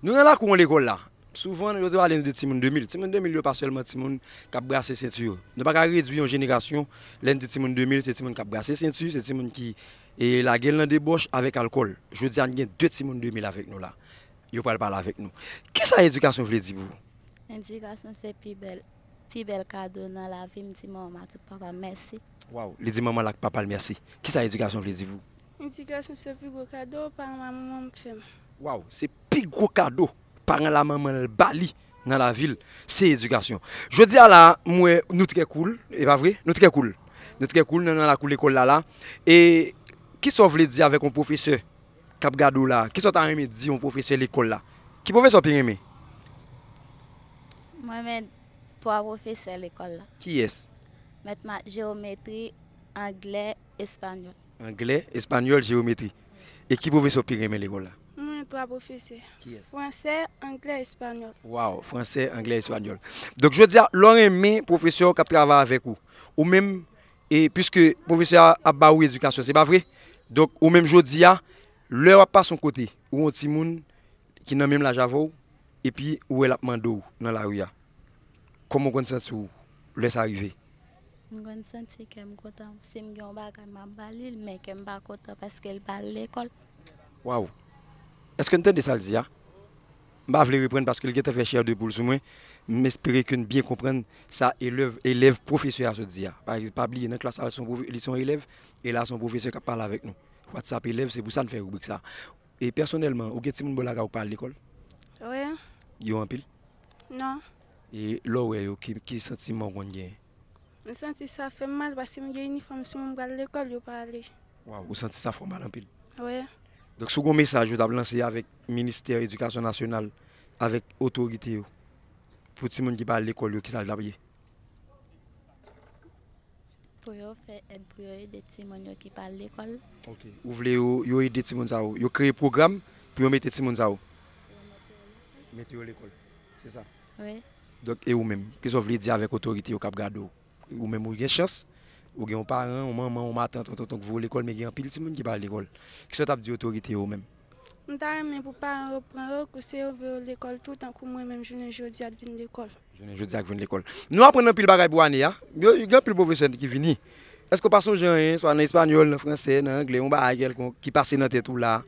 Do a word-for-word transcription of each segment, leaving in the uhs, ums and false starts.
Nou nan lakou yon lekòl la. Souvan, yo te pale nou de timoun de mil. Timoun de mil yo pa sèlman timoun k ap brase senti yo. Nou pa ka redui yon jenerasyon, lè n di timoun de mil, se timoun k ap brase senti, se timoun ki e, lage l nan debòch avèk alkòl. Jodi a, n gen de timoun de mil avèk nou la. Yo pral pale avèk nou. Kisa edikasyon vle di pou ou? Edikasyon se pi bèl, pi bèl kado nan lavi m. Di manman m ak tout papa m mèsi. Waw, li di manman l ak papa l mèsi. Kisa edikasyon vle di pou ou? Edikasyon se pi gwo kado paran m ak manman m fè m. Waw, se pi gwo kado paran l ak manman l ba li nan lavi l, se edikasyon. Jodi a la, m wè nou trè koul, e pa vre? Nou trè koul. Nou trè koul, nan, nan lakou lekòl la la. E kisa w vle di avèk yon pwofesè k ap gade w la? Kisa w ta renmen di yon pwofesè lekòl la? Ki pwofesè w pi renmen? Mwen renmen twa pwofesè lekòl la. Kiyès? Mèt ma-, jewometri, anglè, espanyòl. Anglè, espanyòl, jewometri. E ki pwofesè w pi renmen lekòl la? Mwen, twa pwofesè. Kiyès? Fransè, anglè, espanyòl. Waw, fransè, anglè, espanyòl. Donk, jodi a, lè w renmen pwofesè w k ap travay avèk ou, ou menm, e piske pwofesè a ap ba ou edikasyon, se pa vre? Donk, ou menm jodi a, lè w ap pase yon kote, ou yon timoun ki nan menm laj avè w, epi ou wè l ap mande w nan lari a, kòman w konn santi w lè sa rive? M konn santi kè m kontan. Si m gen yon bagay, m ap ba li l, men kè m pa kontan paske l pa al lekòl. Waw! Èske n tande sa l di a? M pa vle reprann paske l gentan fè chè de poul sou mwen. M espere ke n byen konprann sa elèv, elèv pwofesè a sot di a. Pa, pa bliye, nan klas la, li se yon pwofe-, li se yon elèv, e la, se yon pwofesè k ap pale avèk nou. WhatsApp elèv, se pou sa n fè ribrik sa. E pèsonèlman, ou gen timoun bò lakay ou k pa al lekòl? Wi. Yo anpil? Non. E lè w wè yo, ki, ki santiman w konn genyen? M santi sa fè m mal paske m gen inifòm sou mwen, m pral lekòl, yo pa ale. Waw, ou santi sa fè w mal anpil? Wi. Donk, si w gen yon mesaj ou t ap lanse avèk Ministè Edikasyon Nasyonal, avèk otorite yo, pou timoun ki pa al lekòl yo, kisa l t ap ye? Pou yo fè èd pou yo ede timoun yo ki pa al lekòl. Ok. Ou vle yo, yo ede timoun sa yo. Yo kreye pwogram pou yo mete timoun sa yo. Mete yo lekòl. Se sa? Wi. Donk, e ou menm? Kisa w vle di avèk otorite yo k ap gade w? Ou menm ou gen chans, ou gen yon paran, yon manman, yon matant, yon tonton ki voye w lekòl, men gen anpil timoun ki pa al lekòl. Kisa w t ap di otorite yo ou menm? M ta renmen pou paran yo pran yo, koute yo, voye yo lekòl tou, tankou mwen menm jounen jodi a t vin lekòl. Jounen jodi a k vin lekòl. Nou aprann anpil bagay pou ane a. Yo, gen anpil pwofesè ki vini. Èske w pa sonje anyen, swa nan espanyòl, nan fransè, nan anglè, yon bagay kèlkonk ki pase nan tèt ou la?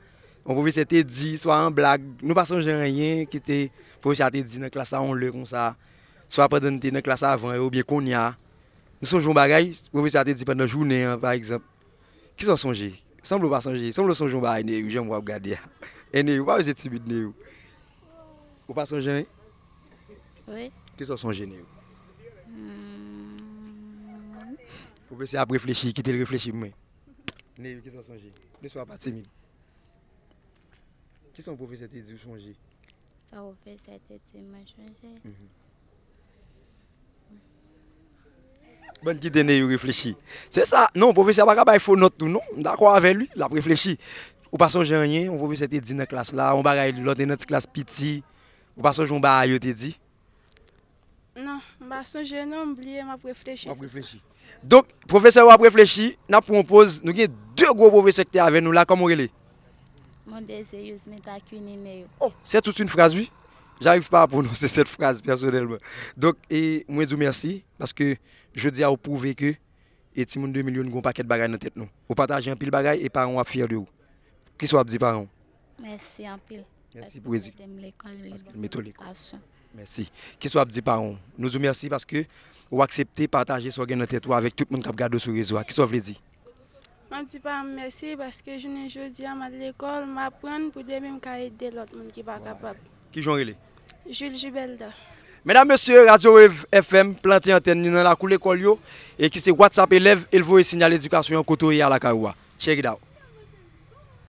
Yon pwofesè te di, swa an blag, nou pa sonje anyen ki te, pwofesè a te di nan klas la yon lè konsa, swa pandan n te nan klas avan yo, oubyen kounye a. Nou sonje yon bagay, pwofesè a te di pandan jounen an, pa egzanp. Kisa w sonje? Sanble w pa sonje. Sanble w sonje yon bagay, Neyou, jan w ap gade a. E Neyou, pa bezwen timid, Neyou. Ou pa sonje anyen? Wi. Kisa w sonje, Neyou? Hmm. Pwofesè ap reflechi, kite l reflechi pou mwen. Neyou, kisa w sonje? Mesye w pa timid. Kisa yon pwofesè te di w sonje? Sa pwofesè te di mwen chanje. Mhm. Bann kite Neyou reflechi. Se sa. Non, pwofesè a pa ka bay fo nòt tou, non. M dakò avè li, l ap reflechi. Ou pa sonje anyen, yon pwofesè te di nan klas la, yon bagay lòt nan ti klas piti. Ou pa sonje yon bagay yo te di? Non, m pa sonje non, m bliye, m ap reflechi sou sa. W ap reflechi. Donk, pwofesè yo ap reflechi, n ap pran yon poz. Nou gen de gwo pwofesè ki te avè nou la, kòman w rele? Mon Dieu, c'est Yuzmita Quinineo. Oh, c'est toute une phrase, oui. J'arrive pas à prononcer cette phrase personnellement. Donk, e, mwen di w mèsi, paske jodi a ou pwouve ke e timoun de mil yo, n gen yon pakèt bagay nan tèt nou. Ou pataje anpil bagay e paran w ap fyè de ou. Kisa w ap di paran w? Mèsi anpil. Mèsi pou edike-, paske l mete w lekòl. Mèsi. Kisa w ap di paran w? Nou di w mèsi paske ou aksepte pataje sa w gen nan tèt ou avèk tout moun k ap gade w sou rezo a. Kisa w vle di? M ap di paran m mèsi paske jounen jodi a m al lekòl, m aprann pou demen m ka ede lòt moun ki pa kapab. Ki jan w rele? Jules Gibelda. Medam, mesye, Radio Wave F M plante antèn li nan lakou lekòl yo, e ki se WhatsApp elèv, e l voye siyal edikasyon an kote w ye a lakay ou a. Check it out.